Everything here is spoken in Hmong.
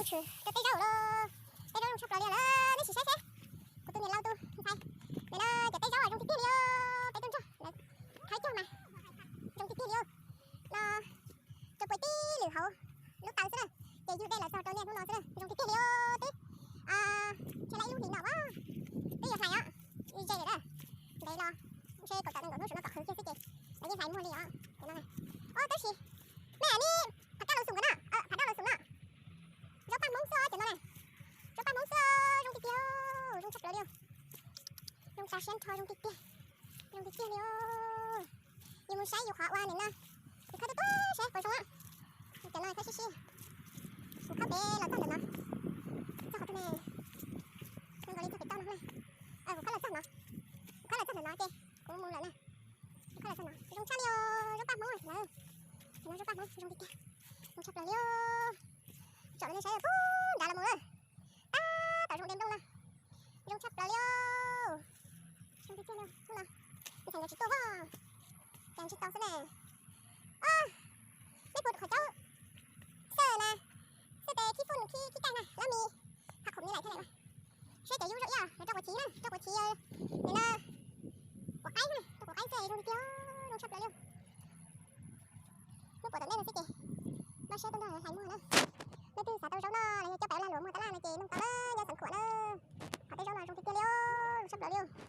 Tshwm rau teb zaub lawm, teb zaub zoo tshaj plaws li lawm, nej sim saib seb. Kuv tus niam laus tus ntxhais, lawv no cov teb zaub zoo tiag tiag li os, peb tuaj nrog lawv thawb cog mas zoo tiag tiag li os. No rau puag tib lwm hauv lub taw xwb na, ces yug dej lawv txog rau niaj hnub no xwb na, zoo tiag tiag li os. Twb ntshe lawv ib lub hlis no as, twb yuav hlais os, ze lawm na. Ntev los ntshe kaum tawm nees nkaum hnub saum no kom qhwv kiag xwb ces lawv yeej hlais muag li os. Cov no, o tab sis, nej, phav daj laus xum nkawd na, phav daj laus xum na. Zaub paj Hmoob xwb os cov no na. Zaub paj Hmoob xwb, zoo tiag tiag, zoo tshaj plaws li. Zoo tas siab nrho, zoo tiag tiag, zoo tiag tiag li. Yus mus saib yus qhov ua nim no, yus khawb tuaj tuaj seb puas zoo. Cov no khawb sib sib, kuv khawb pem los txog ntawm no, txog qhov twg ne, zoo nkaus li txog pem toj no na. Kuv khawb los txog no, kuv khawb los txog ntawm no ces kuv mus lawm na. Kuv khawb los txog no, zoo tshaj li os, zaub paj Hmoob lawm. Cov no zaub paj Hmoob zoo tiag tiag, zoo tshaj plaws li. Tsom rau nej saib puag nrad los mus na. Tab tom zoo de nplooj na, zoo tshaj plaws li. Zoo tiag tiag li hnub no, ntxhais nkawd tsis tuaj voj, cas tsis tau xwb ne. Nej pum qhov caub xwb na, xwb tes khib fun khib khib kaij na, lab mis, ha khoom ni laim thiaj li. Saib cov yub zoo ib yam rau quav chiv na, rau quav chiv, nim no quav qaib na, rau quav qaib xwb zoo tiag tiag, zoo tshaj plaws li. Muab puas tom ntej no xwb ces npaj siab tuaj nrog hlais muag na. Leej twg xav tau zaub noj los yog coj pem ua lag luam muag tab laj no ces nug tau na, nyob Xeev Khuam na. Qhov tej zaub no zoo tiag tiag li, zoo tshaj plaws li.